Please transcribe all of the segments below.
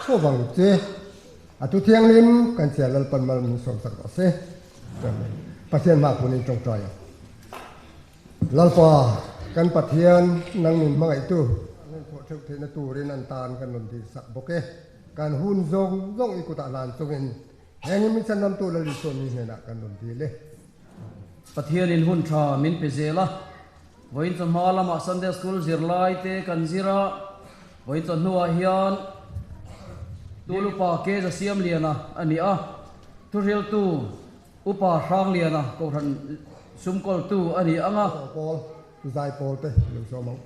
fo vang che. A thu thianghlim kan chhiar Lalpan mal min sawm sak rawh se. Amen. Pathian hma khunin tawngtai ang. Lalpa, kan Pathian, nang min hmangaihtu, an rawn thawh theuh theihna turin an tan kan rawn dil sak bawk e. Kan hun zawng zawng i kutah hlan chungin heng hi min chhandamtu Lal Isua mi hnenah kan rawn dil e. Pathianin hun tha min pe zel a, vawiin chawhma lamah Sunday School zirlaite kan zir a, vawiin chawhnuah hian Tulupa Keza Siamliana a ni a, thuhriltu Upa Hrangliana Kohhran sumkawltu a ni ang a. Pawl, Zaipawl te lo sawm ang.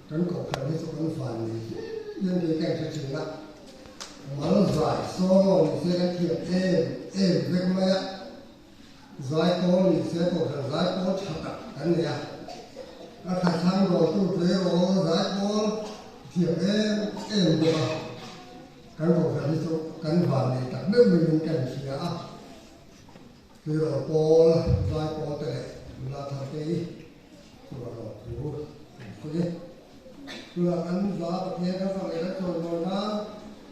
Kan kohhran hi chu kan van nei hle hian kei ka inhre thin a, mal zai solo ni se kan thiam em em vek mai a, zai pawl ni se kohhran zai pawl tha tak kan nei a, a tha thlang dawltu tleirawl zai pawl thiam em em bawk a, kan kohhran hi chu kan van nei tak meuh meuhin ka inhria a, tleirawl pawl zai pawl te leh nula thar te hi. Chuvah lawm thu kan sawi e. Tunah kan za Pathian kan fak leh kan chawi mawi nan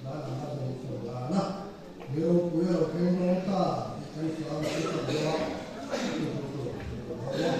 dan ang a zawng chawi lan a, mi ropui a lo thleng dawn ta tih kan hria a, kan fak lo a, chu chu chu kan lo hau a.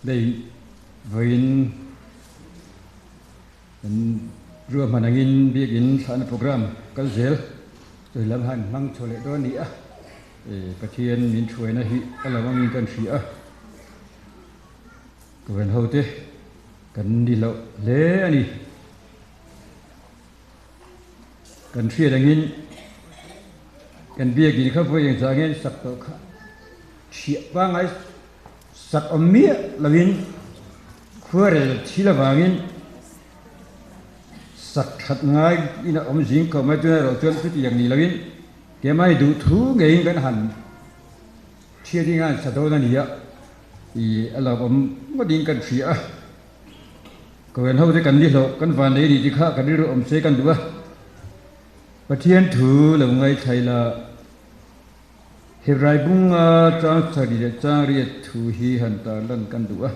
Lei vawiin kan ruahman angin biakin thlahna program kal zel chu lam han hmang chho leh dawn a ni a, Pathian min thuaina hi a lo angin kan hria a, Kohhran hote kan ni loh hle a ni. Kan hriat angin. Kan biakin kha vawi engzah nge an sak tawh kha thiah pangngai sak awm miah loin khuarel thil avangin sak that ngai in a awm zing khawp mai. Tunah erawh chuan chutiang ni loin keimahni duh thu ngeiin kan han thiat in an sa dawn a ni a, ih a lawmawm ngawtin kan hria a. Kohen ho te kan ni hlawh kan van nei a ni tih kha kan rilru awm se kan duh a. Pathian thu lo ngaithla ila, Hebrai bunga chang sarih leh chang riat thu hi han tarlan kan duh a.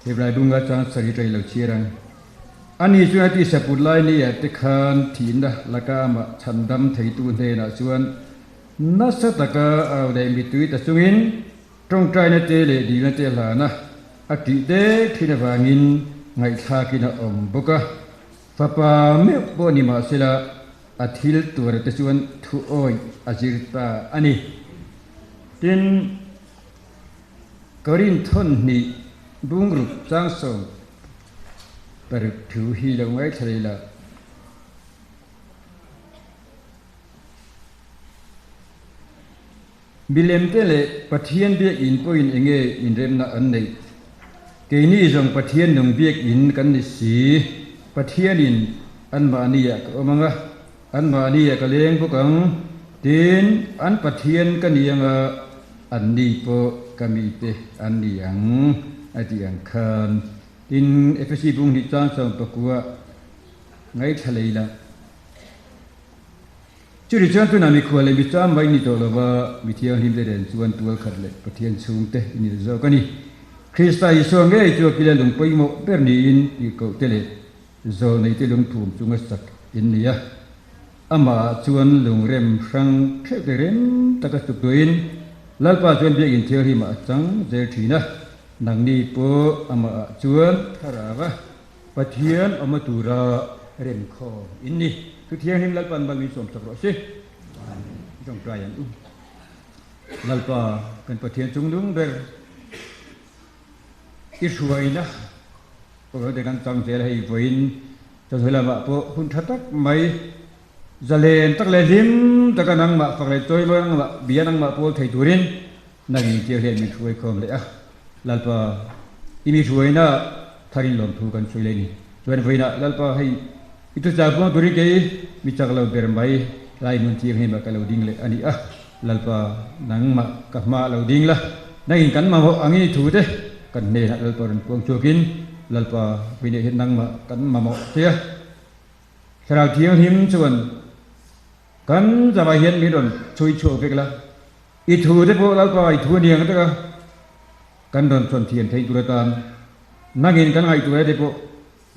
Hebrai bunga chang sarih ṭai lo chhiar ang. Ani chuan a tisa put lai nia te khan thihna laka amah chhandam theitu hnenah chuan nasa taka au leh mittui ta chungin Tawngtaina te leh dilna te hlana a tih dek thin avangin ngaihthlakin a awm bawk a. Fapa meuh pawh ni mahsela a thil tuara te chuan thu awih a zir ta a ni. Tin, Korin thawnhnih bungruk changsawm paruk thu hi lo ngaithla leh la. Milemte leh Pathian biakinn pawhin enge inremna an neih? Keini zawng Pathian nung biakinn kan ni si. Pathianin anmahniah ka awm ang a, anmahniah ka leng bawk ang. Tin, an Pathian ka ni ang a, anni pawh ka mite an ni ang, a ti ang khan. Tin, Efesi bung hnih chang 19 ngaithla lei la. Chutih chuan tunah mikhua leh micham mai ni tawh lova mi thianghlimte nen chuan tual khat leh Pathian chhungte i ni zawk a ni. Krista Isua ngei chu a kila lung pawimawh ber niin tihkohte leh zawlneite lungphum chunga sak in ni a. Amah chuan lungrem hrang theuhte rem taka chuk tuahin Lalpa chuan biakinn thianghlimah a chang zel thin a, nangni pawh amahah chuan thlarau a Pathian awma tura remkhawm in ni. Thu thianghlim Lalpa'n mal min sawmsak rawh se. I tawngtai ang u. Lalpa kan Pathian chungnung ber i hruaina pawh te kan chang zel hei vawiin chawhnu lamah pawh hun tha tak mai zalen tak leh hlim taka nangmah fak leh chawi mawi nangmah bia nangmah pawl thei turin Nangin tir hian min hruai khawm leh a, Lalpa, i mi hruaina tharin lawmthu kan sawi leh ni. Chuan vawiinah, Lalpa, hei i thuchah buang turin kei mi chak lo ber mai lai hmun thianghlim ah ka lo ding leh a ni a, Lalpa, nangmah ka hma lo ding la, nangin kan mamawh angin i thu te kan hnenah Lalpa rawn puang chhuakin, Lalpa, vawiinah hian nangmah kan mamawh che a, Thlarau Thianghlim chuan kan zavai hian min rawn chhui chhuak vek la. I thu te pawh Lalpa i thu aniang tak a, kan rawn chhawn thiam theih tur atan nangin kan ngaihtuah te pawh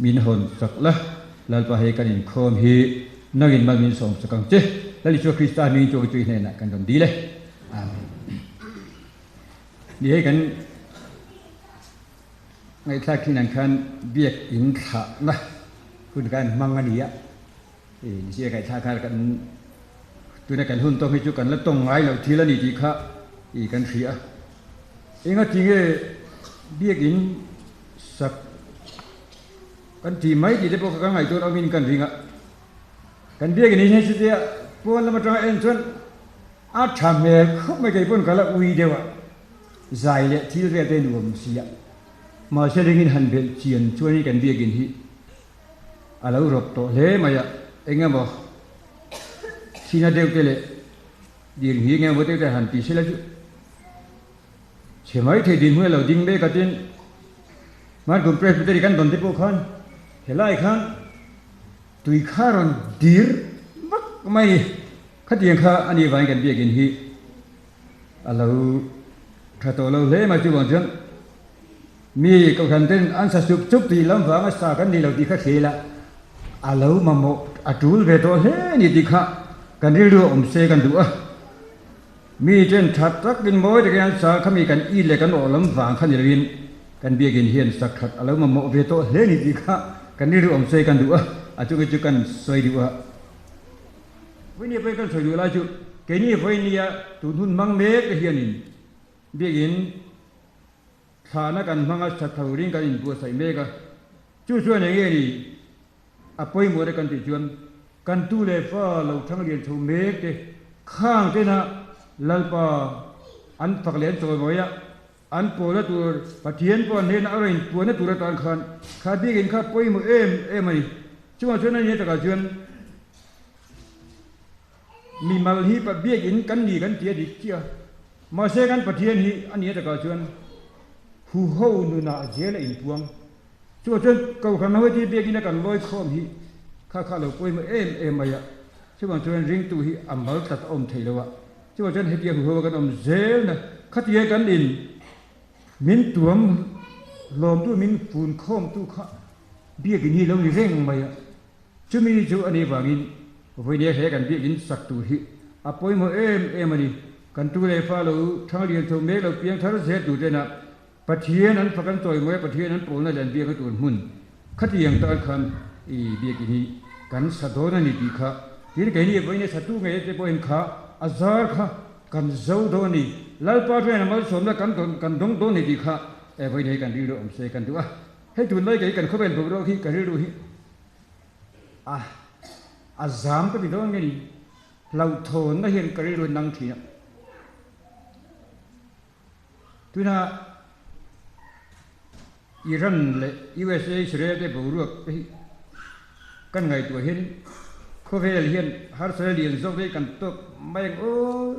min hawn sak la, Lalpa hei kan inkhawm hi nangin mal min sawm sak ang che, Lal Isua Krista hming chu chu i hnenah kan rawn dil e. Amen. Ni hei kan ngaihthlak thin ang khan biak in thlahna hun kha an hmang a ni a. Nisia ngaihthlak kha kan tuna kan hun tawng hi chu kan la tawng ngai loh thil a ni tih kha i kan hria a. Enga ti nge biakin sak kan tih mai tih te pawh kha kan ngaihtuah awmin kan ring a. Kan biakin hi hei chutia pawn lam atanga en chuan a tha hmel khawp mai kei pawn ka la ui deuh a, zai leh thil vel te nuam si a. Mahse ringin han belh chian chuanin kan biakin hi A lo rawp tawh hle mai a, eng emaw thina deuh te leh dir nghi eng emaw deuh te han ti sela chu chhe mai thei dinhmun a lo ding mek a tin Hmankum Presbytery kan dawn te pawh khan helai khan tui kha rawn dir vak mai ni khatiang kha a nih vangin kan biakin hi a lo tha tawh lo hle mai chuvang chuan Mi kohhran ten an sa sup sup tih lam vanga sa kan ni lo tih kha thlir la, a lo mamawh a tul ve tawh hle a ni tih kha kan rilru a awm se kan duh a. Mi ten that takin mawi takin an sa kha mi kan it leh kan awh lam vang kha ni loin kan biakin hian sak that a lo mamawh ve tawh hle a ni tih kha kan rilru awm se kan duh a, a chungin chu kan sawi duh a. Vawinia pawhin kan sawi duh lai chu keini vawinia tun hun hmang mek te hianin biakin. Thlahna kan hmanga tha thorin kan inbuatsaih mek a, chu chuan eng nge ni a pawimawh te kan tih chuan kan tu leh fa lo thang lian chho mek te khang tena Lalpa an fak leh an chawimawi a, an pawlna tur Pathian pawh an hnena a rawn inpuanna tur atan khan kha biakinn kha pawimawh em em a ni. Chungah chuan a nia takah chuan Mimal hi biakinn kan ni kan ti a dik chiah a, mahse kan Pathian hi a nia takah chuan huho nunah zel a inpuang. Chuvang chuan Kohhran ho heti biakinn a kan lawi khawm hi kha kha a lo pawimawh em em mai a, chuvang chuan ringtu hi a mal tlat a awm thei lo a, chuvang chuan hetia huho a kan awm zel na khatia kan in min tuam hlawmtu min fun khawmtu kha biakinn hi lo ni reng mai a. Chumi chu a nih vangin vawinia he kan biakinn sak tur hi a pawimawh em em a ni. Kan tu leh fa lo thang lian chho mek lo piang thar zel tur tena Pathian an fak an chawimawi a, Pathian an pawlna leh an biakna tur hmun khatiang tan khan i biakinn hi kan sa dawn a ni tih kha tin keini vawinia satu ngei te pawhin kha a zar kha kan zo dawn a ni. Lalpa chuan a malsawmna kan kan dawng dawn a ni tih kha vawinia hi kan rilru awm se kan duh a. Hei tunlai kei kan khawvel boruak hi ka rilru hi A, a zam ka ti dawn nge ni? Hlauhthawnna hian ka rilru nang thin a. Tuna Iran leh USA Israel te boruak te hi kan ngaihtuah hian khawvel hian harsatna lian zawk te hi kan tawk mai ang aw.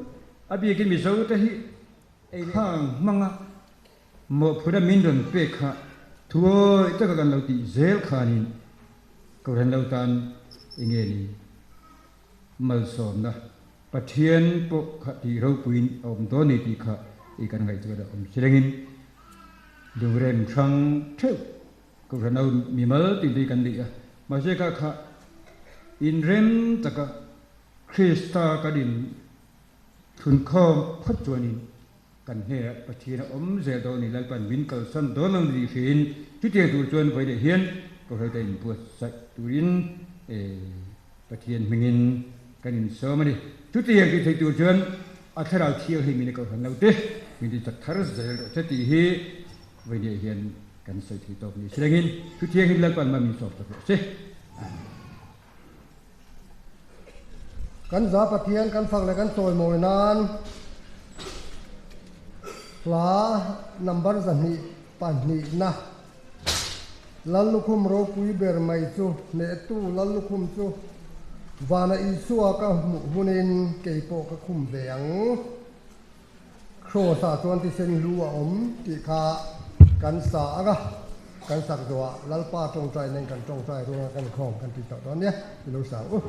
A bikin Mizo te hi khang hmanga Mawhphurh a min rawn pek kha thuawi taka kan lo tih zel khanin Kohhran lo tan enge ni malsawmna Pathian pawh kha tih ropuiin a awm dawn ni tih kha i kan ngaihtuah dah awm silengin lungrem hrang theuh Kohhran ho mimal tih te hi kan nei a, mahse kha kha inrem taka Krista kan in thunkhawm phawt chuanin Kan hnenah Pathian a awm zel dawn ni, Lalpan min kalsan dawn lo ni hriin chutiang tur chuan vawi leh hian Kohhran inbuatsaih turin Pathian hmingin kan insawm a ni. Chutiang tih theih tur chuan a Thlarau Thianghlim in a Kohhran lo te min ti chak thar zel rawh che tih hi vawi leh hian kan sawi thei tawk ni silengin Thu Thianghlim Lalpan mah min sawm chak rawh se. Amen. Kan za Pathian kan fak leh kan chawimawi nan hla number 202 na Lallukhum ropui ber mai chu hnehtu Lallukhum chu vana Isua ka hmuh hunin kei pawh ka khum ve ang. Kraws ah chuan thisen hlu a awm tih kha kan sa ang a, kan sak zawhah Lalpa tawngtai nen kan tawngtai ruanga kan khawm kan ti tawh dawn nia, i lo sa ang u.